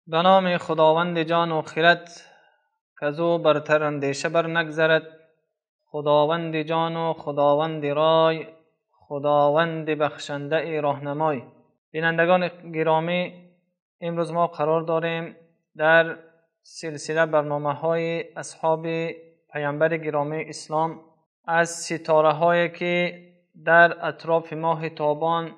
به نام خداوند جان و خرد، کزو برتر اندیشه بر نگذرد. خداوند جان و خداوند رای، خداوند بخشنده ای راهنمای. بینندگان گرامی، امروز ما قرار داریم در سلسله برنامه های اصحاب پیامبر گرامی اسلام، از ستاره هایی که در اطراف ماه تابان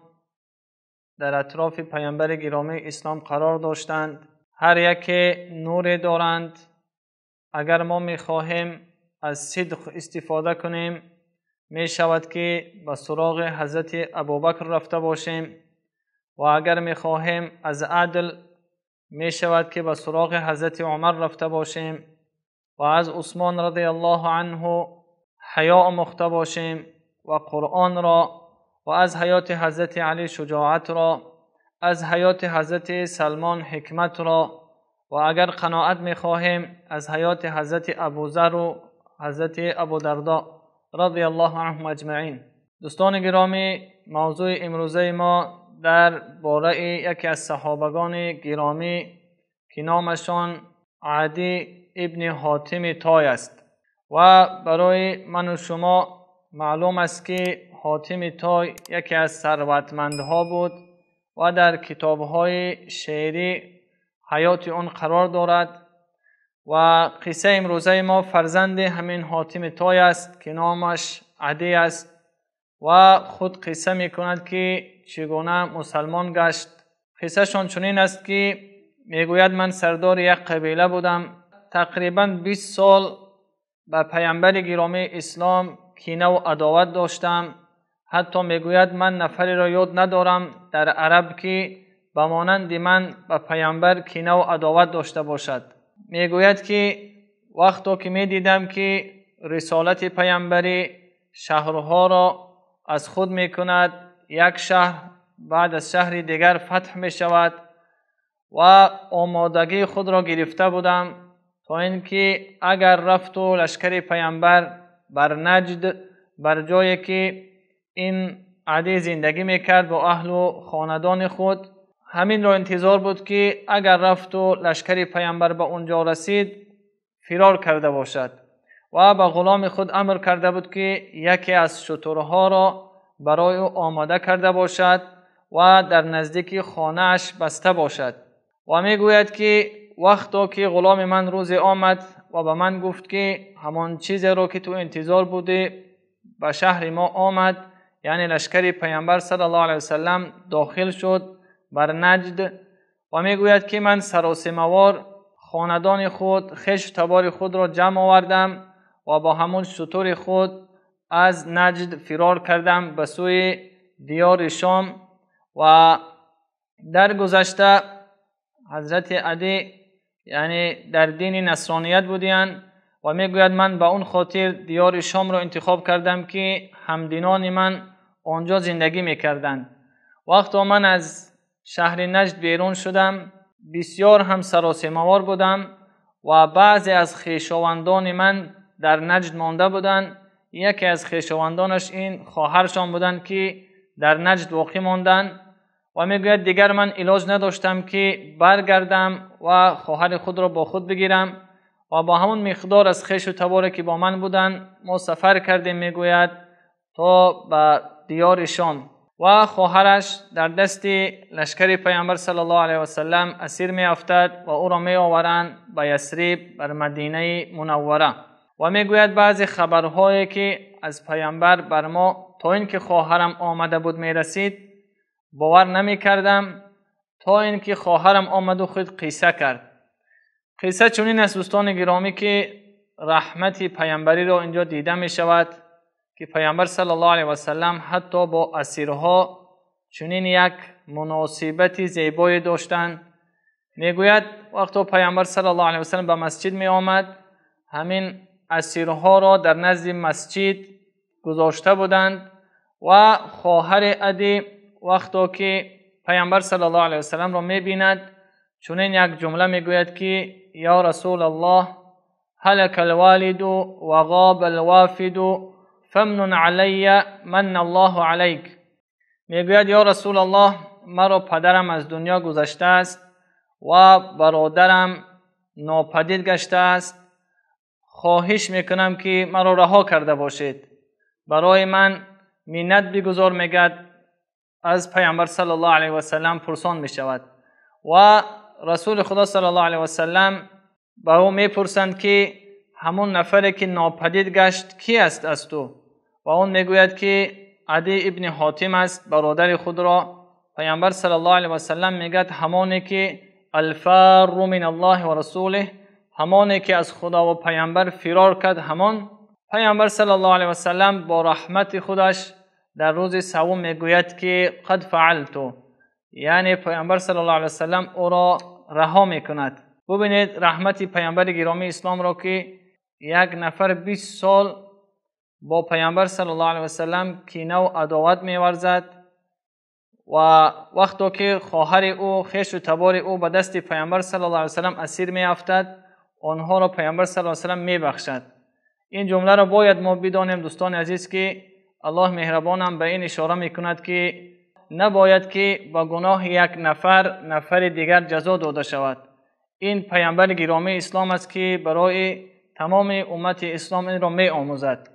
در اطراف پیامبر گرامی اسلام قرار داشتند. هر یک نور دارند. اگر ما میخواهیم از صدق استفاده کنیم، می شود که به سراغ حضرت ابوبکر رفته باشیم، و اگر میخواهیم از عدل، می شود که به سراغ حضرت عمر رفته باشیم و از عثمان رضی الله عنه حیا آموخته باشیم و قرآن را، و از حیات حضرت علی شجاعت را، از حیات حضرت سلمان حکمت را، و اگر قناعت میخواهیم از حیات حضرت ابوذر و حضرت ابودردا رضی الله عنهم اجمعین. دوستان گرامی، موضوع امروزه ما در باره یکی از صحابگان گرامی که نامشان عدی ابن حاتم طای است و برای من و شما معلوم است که حاتم طای یکی از ثروتمندها بود و در کتابهای شعری حیات آن قرار دارد. و قصه امروزه ما فرزند همین حاتم طای است که نامش عدی است و خود قصه میکند که چگونه مسلمان گشت. قصهشان چنین است که میگوید من سردار یک قبیله بودم، تقریبا 20 سال به پیامبر گرامی اسلام کینه و عداوت داشتم. حتی میگوید من نفری را یاد ندارم در عرب که به مانند من به پیامبر کینه و عداوت داشته باشد. میگوید که وقتی که میدیدم که رسالت پیامبری شهرها را از خود میکند، یک شهر بعد از شهر دیگر فتح میشود، و آمادگی خود را گرفته بودم تا اینکه اگر رفت و لشکر پیامبر بر نجد، بر جایی که این عدی زندگی میکرد با اهل و خاندان خود، همین را انتظار بود که اگر رفت و لشکر پیامبر به اونجا رسید فرار کرده باشد. و به غلام خود امر کرده بود که یکی از شترها را برای او آماده کرده باشد و در نزدیک خانه‌اش بسته باشد. و میگوید که وقتا که غلام من روز آمد و به من گفت که همان چیزی را که تو انتظار بودی به شهر ما آمد، یعنی لشکر پیامبر صلی الله علیه وسلم داخل شد بر نجد. و میگوید که من سراسیمه‌وار خاندان خود، خویش تبار خود را جمع آوردم و با همون شتر خود از نجد فرار کردم به سوی دیار شام. و در گذشته حضرت عدی یعنی در دین نصرانیت بودند و میگوید من به اون خاطر دیار شام را انتخاب کردم که همدینان من آنجا زندگی میکردند. وقتی من از شهر نجد بیرون شدم، بسیار هم سراسیمه‌وار بودم و بعضی از خویشاوندان من در نجد مانده بودند. یکی از خویشاوندانش این خواهرشان بودند که در نجد باقی ماندند. و میگوید دیگر من علاج نداشتم که برگردم و خواهر خود را با خود بگیرم و با همون مقدار از خویش و تباری که با من بودند ما سفر کردیم، میگوید تا به دیار شام. و خواهرش در دست لشکر پیامبر صلی الله علیه و سلم اسیر می افتد و او را می آورند به یثرب، بر مدینه منوره. و میگوید بعضی خبرهایی که از پیامبر بر ما تا اینکه خواهرم آمده بود میرسید باور نمی کردم، تا اینکه خواهرم آمد و خود قصه کرد. قصه چنین است دوستان گرامی که رحمت پیامبری را اینجا دیده می شود که پیامبر صلی الله علیه و سلم حتی با اسیرها چنین یک مناسبت زیبایی داشتند. میگوید وقتی پیامبر صلی الله علیه و سلم به مسجد می آمد، همین اسیرها را در نزد مسجد گذاشته بودند و خواهر عدی وقتی که پیامبر صلی الله علیه و سلم را می بیند چنین یک جمله میگوید که یا رسول الله هلك الوالد و غاب الوافد فمن علی من الله علیک. میگوید یا رسول الله، مرا پدرم از دنیا گذشته است و برادرم ناپدید گشته است، خواهش میکنم که مرا رها کرده باشید، برای من منت بگذار. میگد از پیامبر صلی الله علیه و سلم پرسان میشود و رسول خدا صلی الله علیه و سلم به او میپرسند که همون نفری که ناپدید گشت کی است از تو؟ و اون میگوید که عدی ابن حاتم است، برادر خود را. پیامبر صلی الله علیه و سلم میگد همانی که الفار من الله و رسوله، همانی که از خدا و پیامبر فرار کرد، همان. پیامبر صلی الله علیه و سلم با رحمت خودش در روز سوم میگوید که قد فعلت، یعنی پیامبر صلی الله علیه و سلم او را رها میکند. ببینید رحمت پیامبر گرامی اسلام را که یک نفر 20 سال با پیامبر صلی الله علیه و سلم کینه و عداوت می‌ورزد و وقتی که خواهر او، خویش و تبار او به دست پیامبر صلی الله علیه و سلم اسیر می‌افتد، آنها را پیامبر صلی الله علیه و سلم می‌بخشد. این جمله را باید ما بدانیم دوستان عزیز که الله مهربانم به این اشاره میکند که نباید که با گناه یک نفر نفر دیگر جزا داده شود. این پیامبر گرامی اسلام است که برای تمام امت اسلام این را می آموزد.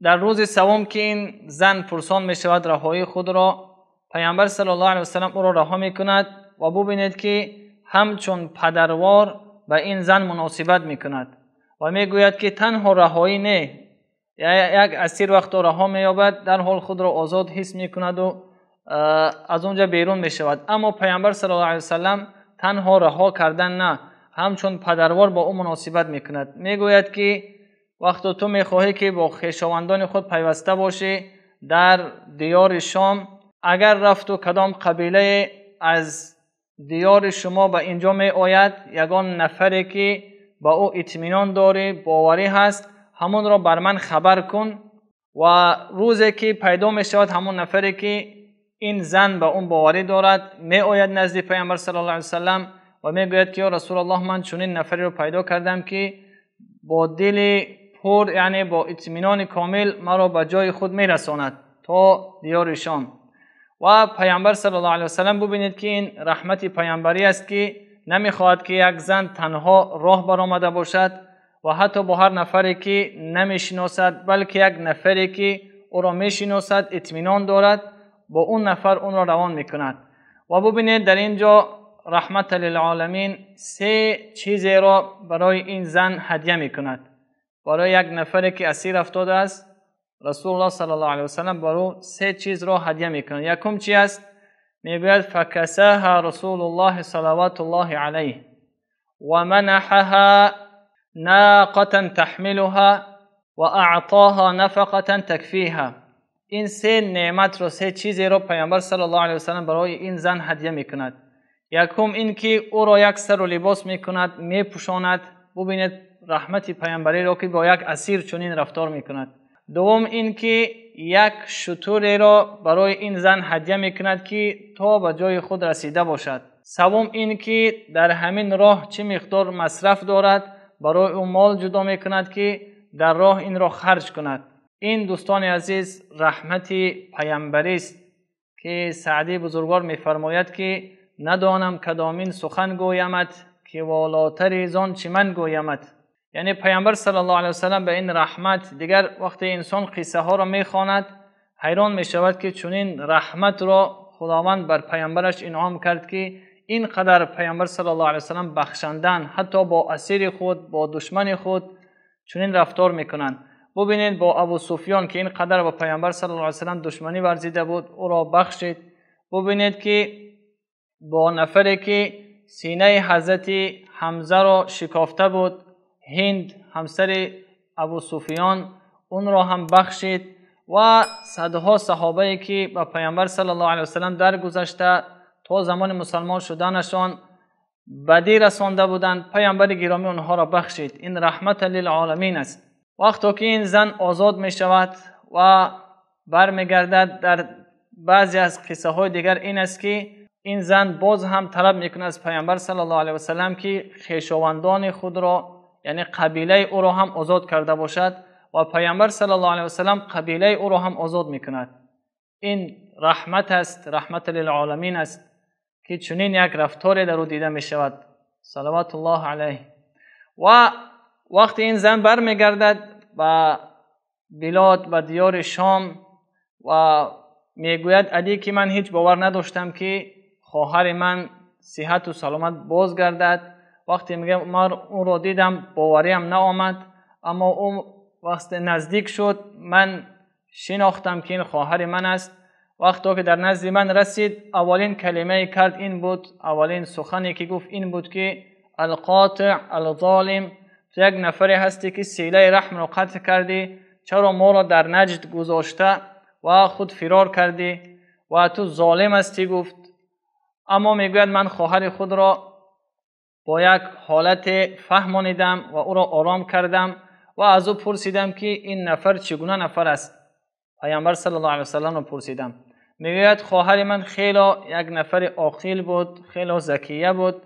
در روز سوم که این زن پرسان می شود رهایی خود را، پیامبر صلی الله علیه و سلم او را رها می کند و ببینید که همچون پدروار به این زن مناسبت می کند و می گوید که تنها رهایی نه، یک اسیر وقت رها می یابد در حال خود را آزاد حس می کند و از اونجا بیرون می شود. اما پیامبر صلی الله علیه و سلم تنها رها کردن نه، همچون پدروار با او مناسبت می کند. می گوید که وقتی تو می خواهی که با خویشاوندان خود پیوسته باشی در دیار شام، اگر رفت و کدام قبیله از دیار شما به اینجا می آید، یگان نفری که با او اطمینان داری، باوری هست، همون را بر من خبر کن و روزی که پیدا می شود همون نفری که این زن به اون باوری دارد می آید نزد پیامبر صلی الله علیه و سلم و می گوید که یا رسول الله، من چنین نفری رو پیدا کردم که با دل پر، یعنی با اطمینان کامل مرا به جای خود می رساند تا دیار شام. و پیامبر صلی الله علیه و سلم ببینید که این رحمت پیامبری است که نمیخواهد که یک زن تنها راه برآمده باشد و حتی با هر نفری که نمیشناسد، بلکه یک نفری که او را میشناسد، اطمینان دارد، با اون نفر اون را روان میکند. و ببینید در اینجا رحمت للعالمین سه چیز را برای این زن هدیه میکند. برای یک نفری که اسیر افتاده است، رسول الله صلی الله علیه و سلم برای سه چیز را هدیه میکند. یکم چی است؟ میگوید فکساها رسول الله صلوات الله علیه و منحها ناقة تحملها و اعطاها نفقة تکفیها. این سه نعمت را، سه چیز را پیامبر صلی الله علیه و سلم برای این زن هدیه میکند. یکم این که او را یک سر و لباس میکند، میپوشاند. ببینید رحمت پیامبری را که با یک اسیر چنین رفتار میکند. دوم این که یک شتر را برای این زن هدیه میکند که تا به جای خود رسیده باشد. سوم این که در همین راه چه مقدار مصرف دارد برای او مال جدا میکند که در راه این را خرج کند. این دوستان عزیز رحمت پیامبری است که سعدی بزرگوار میفرماید که ندانم کدامین سخن گویمت که والاتر زان چه من گویمت. یعنی پیامبر صلی الله علیه و سلم به این رحمت، دیگر وقتی انسان قصه ها را میخواند حیران میشود که چنین رحمت را خداوند بر پیامبرش انعام کرد که اینقدر پیامبر صلی الله علیه و سلم بخشندن، حتی با اسیر خود، با دشمن خود چنین رفتار میکنند. ببینید با ابو سفیان که اینقدر با پیامبر صلی الله علیه و سلم دشمنی ورزیده بود، او را بخشید. ببینید که با نفری که سینه حضرت حمزه را شکافته بود، هند همسر ابو سفیان، اون را هم بخشید. و صدها صحابه که با پیامبر صلی الله علیه و سلم درگذشته تا زمان مسلمان شدنشان بدی رسانده بودند، پیامبر گرامی آنها را بخشید. این رحمت للعالمین است. وقتی که این زن آزاد می شود و برمیگردد، در بعضی از قصه های دیگر این است که این زن باز هم طلب میکنه از پیامبر صلی الله علیه و سلم که خویشاوندان خود را، یعنی قبیله او را هم آزاد کرده باشد و پیامبر صلی الله علیه و سلم قبیله او را هم آزاد میکند. این رحمت است، رحمت للعالمین است که چنین یک رفتار در او دیده می شود. صلوات الله علیه. و وقتی این زن برمیگردد به بلاد و دیار شام و میگوید علی که من هیچ باور نداشتم که خواهر من صحت و سلامت بازگردد. وقتی میگه من اون را دیدم باوریم نآمد، اما اون وقتی نزدیک شد من شناختم که این خواهر من است. وقتی که در نزد من رسید اولین کلمه کرد این بود، اولین سخنی که گفت این بود که القاطع الظالم، تو یک نفری هستی که سیله رحم را قطع کردی، چرا ما را در نجد گذاشته و خود فرار کردی و تو ظالم هستی گفت. اما میگوید من خواهر خود را با یک حالت فهمانیدم و او را آرام کردم و از او پرسیدم که این نفر چگونه نفر است. پیامبر صلی الله علیه و سلم را پرسیدم. میگوید خواهر من خیلی یک نفر عاقل بود، خیلی ذکیه بود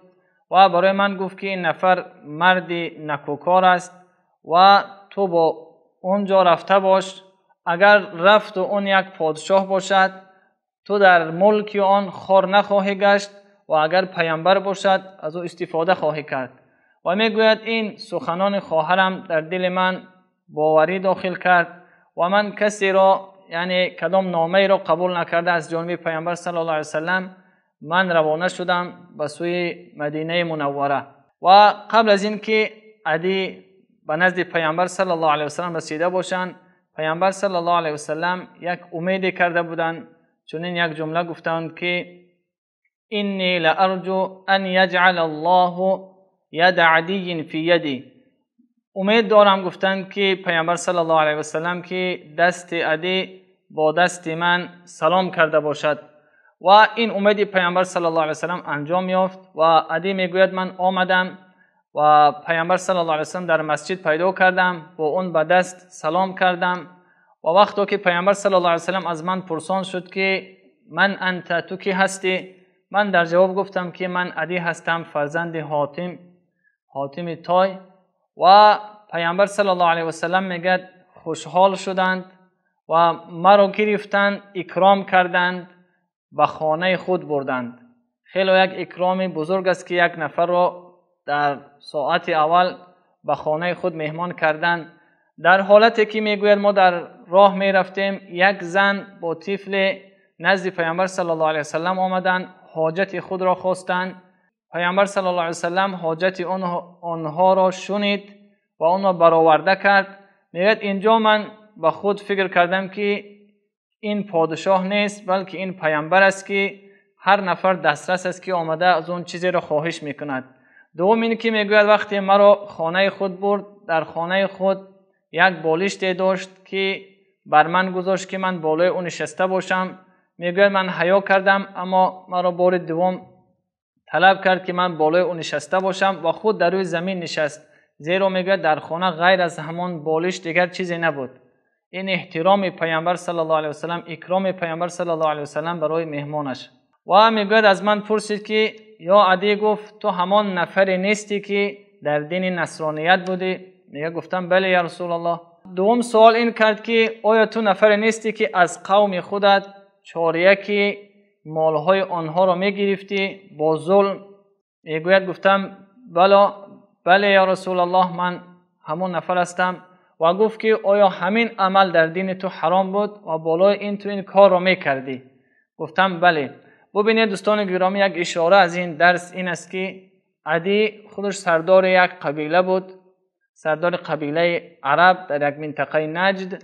و برای من گفت که این نفر مردی نکوکار است و تو با اونجا رفته باش، اگر رفت و اون یک پادشاه باشد تو در ملک آن خار نخواهی گشت و اگر پیامبر باشد از او استفاده خواهی کرد. و میگوید این سخنان خواهرم در دل من باوری داخل کرد و من کسی را، یعنی کدام نامه را قبول نکرده از جانب پیامبر صلی الله علیه وسلم، من روانه شدم به سوی مدینه منوره. و قبل از اینکه علی به نزد پیامبر صلی الله علیه وسلم رسیده باشند، پیامبر صلی الله علیه وسلم یک امید کرده بودند، چنین یک جمله گفتند که انی لارجو ان یجعل الله ید عدی فی یدی. امید دارم گفتند که پیامبر صلی الله علیه وسلم که دست عدی با دست من سلام کرده باشد. و این امید پیامبر صلی الله علیه وسلم انجام یافت و عدی میگوید من آمدم و پیامبر صلی الله علیه وسلم در مسجد پیدا کردم، با اون به دست سلام کردم. و وقتی که پیامبر صلی الله علیه وسلم از من پرسان شد که من انت، تو کی هستی؟ من در جواب گفتم که من عدی هستم، فرزند حاتم، حاتم تای. و پیامبر صلی الله علیه وسلم میگه خوشحال شدند و مرا گرفتند، اکرام کردند، به خانه خود بردند. خیلی یک اکرام بزرگ است که یک نفر را در ساعت اول به خانه خود مهمان کردند. در حالتی که میگوید ما در راه میرفتیم، یک زن با طفل نزد پیامبر صلی الله علیه وسلم آمدند، حاجت خود را خواستند. پیامبر صلی الله علیه وسلم حاجت آنها را شنید و آن را برآورده کرد. میگوید اینجا من به خود فکر کردم که این پادشاه نیست، بلکه این پیامبر است که هر نفر دسترس است که آمده از اون چیزی را خواهش میکند. دوم این که میگوید وقتی مرا خانه خود برد، در خانه خود یک بالشت داشت که بر من گذاشت که من بالای اون نشسته باشم. میگوید من حیا کردم، اما مرا بار دوم طلب کرد که من بالای اون نشسته باشم و خود در روی زمین نشست، زیرا میگوید در خانه غیر از همان بالشت دیگر چیزی نبود. این احترام پیامبر صلی الله علیه وسلم، اکرام پیامبر صلی الله علیه وسلم برای مهمانش. و میگوید از من پرسید که یا عدی، گفت تو همان نفری نیستی که در دین نصرانیت بودی؟ میگه گفتم بله یا رسول الله. دوم سوال این کرد که آیا تو نفری نیستی که از قوم خودت چاریکی مالهای آنها را میگرفتی با ظلم؟ میگوید گفتم بله یا رسول الله، من همون نفر هستم. و گفت که آیا همین عمل در دین تو حرام بود و بالای این تو این کار را میکردی؟ گفتم بله. ببینید دوستان گرامی، یک اشاره از این درس این است که عدی خودش سردار یک قبیله بود، سردار قبیله عرب در یک منطقه نجد،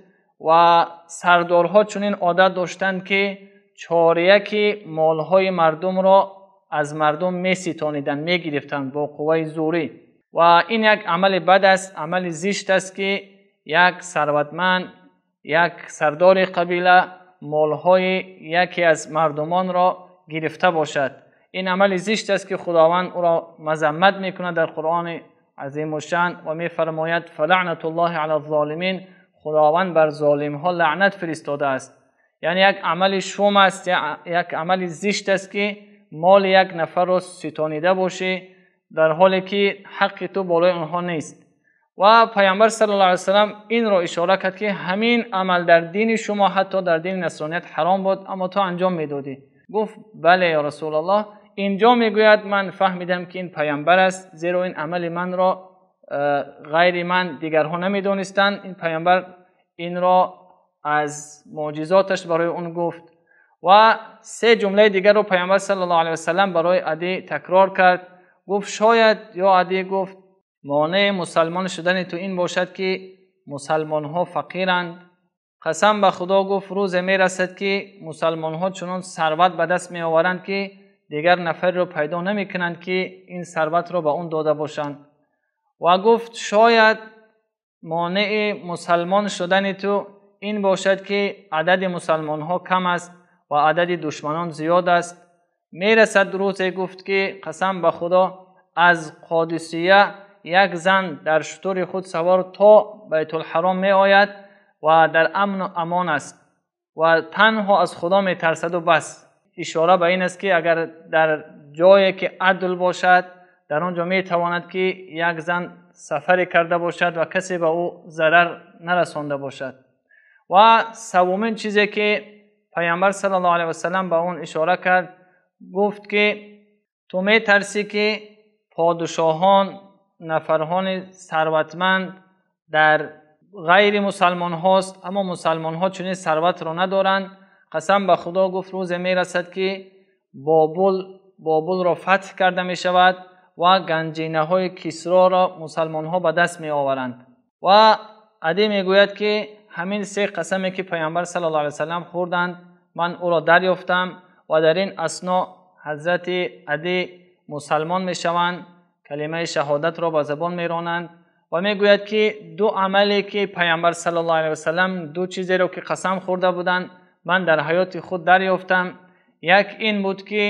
و سردارها چنین عادت داشتند که چاریک مالهای مردم را از مردم می ستانیدند، می گرفتند با قوه زوری. و این یک عمل بد است، عمل زشت است که یک ثروتمند، یک سردار قبیله مالهای یکی از مردمان را گرفته باشد. این عمل زشت است که خداوند او را مذمت میکند در قرآن عظیم الشأن و میفرماید فلعنت الله علی الظالمین، خداوند بر ظالم ها لعنت فرستاده است. یعنی یک عمل شوم است، یک عمل زشت است که مال یک نفر را ستانیده باشی در حالی که حق تو بالای آنها نیست. و پیامبر صلی الله علیه وسلم این را اشاره کرد که همین عمل در دین شما، حتی در دین نصرانیت حرام بود، اما تو انجام میدادی. گفت بله یا رسول الله. инҷо мегӯяд ман фаҳмидам ки ин паёмбар аст, зеро ин амали манро ғайри ман дигарҳо намедонистанд. Ин паёмбар инро аз мӯъҷизоташ барои он гуфт. Ва се ҷумлаи дигарро паёмбар саллаллоҳу алайҳи васаллам барои Адӣ такрор кард. Гуфт шояд ё Адӣ гуфт монеи мусулмон шудани ту ин бошад ки мусулмонҳо фақиранд. Қасам ба Худо гуфт рӯзе мерасад ки мусулмонҳо чунон сарват ба даст меоваранд ки дигар нафареро пайдо намекунанд ки ин сарватро ба он дода бошанд. Ва гуфт шояд монеи мусулмон шудани ту ин бошад ки адади мусулмонҳо кам аст ва адади душманон зиёд аст. Мерасад рӯзе гуфт ки қасам ба Худо аз Қодисия як зан дар шутури худ савор то Байтулҳаром меояд ва дар амну амон аст ва танҳо аз Худо метарсад ва бас. Ишора ба ин аст ки агар дар ҷое ки адл бошад, дар он ҷо метавонад ки як зан сафаре карда бошад ва касе ба ӯ зарар нарасонда бошад. Ва севумин чизе ки паёмбар саллаллоҳу алайҳи васаллам ба он ишора кард, гуфт ки ту метарсӣ ки подшоҳон, нафарҳои сарватманд дар ғайри мусулмон ҳост, аммо мусулмонҳо чунин сарватро надоранд. Қасам ба Худо гуфт рӯзе мерасад ки Бобулро фатҳ карда мешавад ва ганҷинаҳои Кисроро мусулмонҳо ба даст меоваранд. Ва Адӣ мегӯяд ки ҳамин се қасаме ки паёмбар саллаллоҳу алайҳи васаллам хӯрданд, ман ӯро дарёфтам. Ва дар ин асно ҳазрати Адӣ мусулмон мешаванд, калимаи шаҳодатро ба забон меронанд ва мегӯяд ки ду амале ки паёмбар саллаллоҳу алайҳи васаллам ду чизеро ки қасам хӯрда буданд, ман дар ҳаёти худ дарёфтам. Як ин буд ки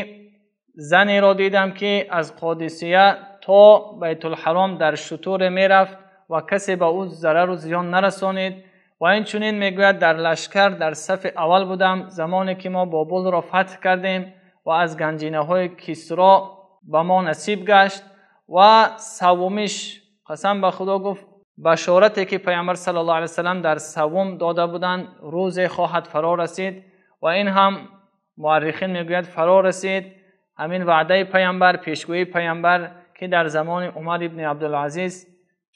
занеро дидам ки аз Қодисия то Байтулҳаром дар шутур мерафт ва касе ба ӯ зарару зиён нарасонид. Ва инчунин мегӯяд дар лашкар дар сафи аввал будам замоне ки мо Бобулро фатҳ кардем ва аз ганҷинаҳои Кисро ба мо насиб гашт. Ва севумиш қасам ба Худо гуфт башорате ки паёмбар саллаллоҳу алайҳи васаллам дар севум дода буданд рӯзе хоҳад фаро расид. Ва ин ҳам муаррихин мегӯяд фаро расид. Ҳамин ваъдаи паёмбар, пешгӯии паёмбар ки дар замони Умар ибни Абдулазиз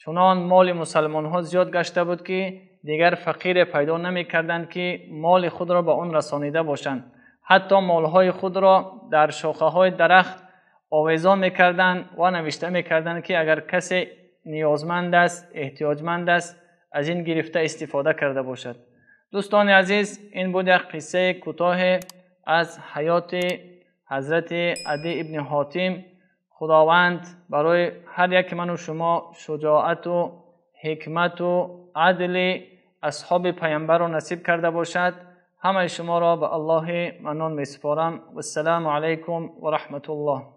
чунон моли мусулмонҳо зиёд гашта буд ки дигар фақире пайдо намекарданд ки моли худро ба он расонида бошанд. Ҳатто молҳои худро дар шохаҳои дарахт овезон мекарданд ва навишта мекарданд ки агар касе ниёзманд аст, эҳтиёҷманд аст, аз ин гирифта истифода карда бошад. Дӯстони азиз, ин буд як қиссаи кӯтоҳ аз ҳаёти ҳазрати Адӣ ибни Ҳотим. Худованд барои ҳар яки ман ва шумо шуҷоат ва ҳикмат ва адли асҳоби паёмбарро насиб карда бошад. Ҳамаи шуморо ба Аллоҳи маннон месупорам. Вассалому алайкум ва раҳматуллоҳ.